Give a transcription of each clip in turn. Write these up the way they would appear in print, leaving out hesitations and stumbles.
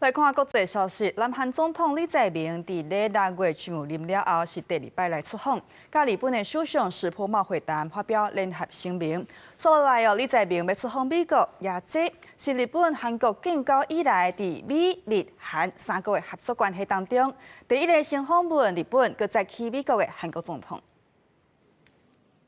來看國際消息，南韓總統李在明佇咧6月上任了後，是第二擺來出訪，佮日本的首相石破茂會談，發表聯合聲明。紲落來哦，李在明欲出訪美國，也這是日本、韓國建交以來，佇美、日、韓三國的合作關係當中，第一个先訪問日本，閣再去美國的韓國總統。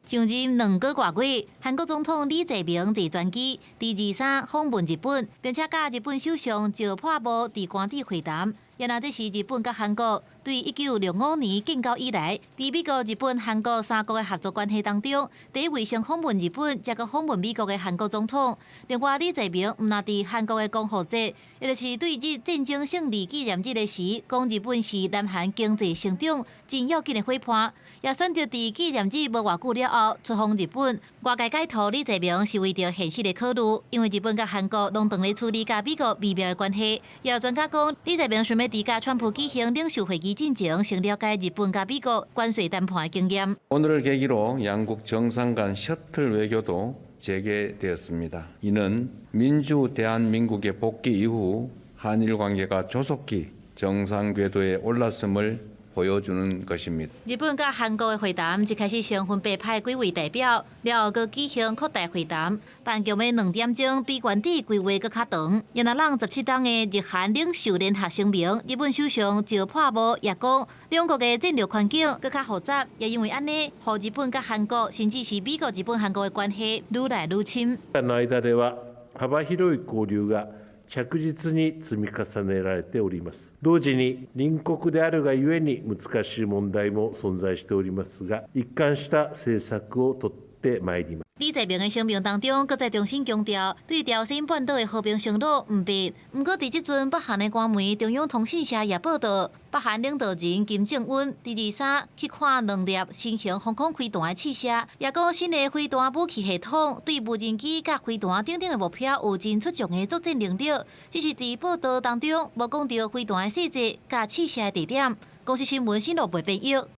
上任2個外月，韓國總統李在明坐專機，佇23訪問日本，並且佮日本首相石破茂佇官邸會談。原來這是日本佮韓國對1965年建交以來，佇美國、日本、韓國三國的合作關係當中，第一位先訪問日本，才閣訪問美國的韓國總統。另外，李在明毋但佇韓國的光復節，也就是對日戰爭勝利紀念日的時，講日本是南韓經濟成長真要緊的伙伴，也選擇佇紀念日無偌久了後出訪日本。外界解讀李在明是為著現實的考慮，因為日本佮韓國攏當咧處理佮美國微妙的關係。也有專家講，李在明想欲佇佮川普舉行領袖會議進前，先了解日本佮美國關稅談判的經驗。 오늘을 계기로 양국 정상 간 셔틀 외교도 재개되었습니다. 이는 민주 대한민국의 복귀 이후 한일 관계가 조속히 정상 궤도에 올랐음을 보여주는 것입니다. 日本佮韓國的會談一開始先分別派幾位代表，了後閣舉行擴大會談，辦局欲2點鐘比原底規劃閣較長。然後人17冬的日韓領袖聯合聲明，日本首相石破茂也講，兩國的戰略環境閣較複雜，也因為按呢，予日本佮韓國，甚至是美國、日本、韓國的關係愈來愈深。の間では幅広い交流が着実に積み重ねられております。同時に隣国であるがゆえに難しい問題も存在しておりますが、一貫した政策を取ってまいります。李在明的聲明當中，閣再重新強調對朝鮮半島的和平承諾毋變。毋過佇這陣，北韓的官媒中央通訊社也報道，北韓領導人金正恩佇23去看兩粒新型防空飛彈的試射，也講新的飛彈武器系統對無人機佮飛彈等等的目標有真出眾的作戰能力。只是佇報道當中無講著飛彈的細節佮試射的地點。公視新聞新羅貝編譯。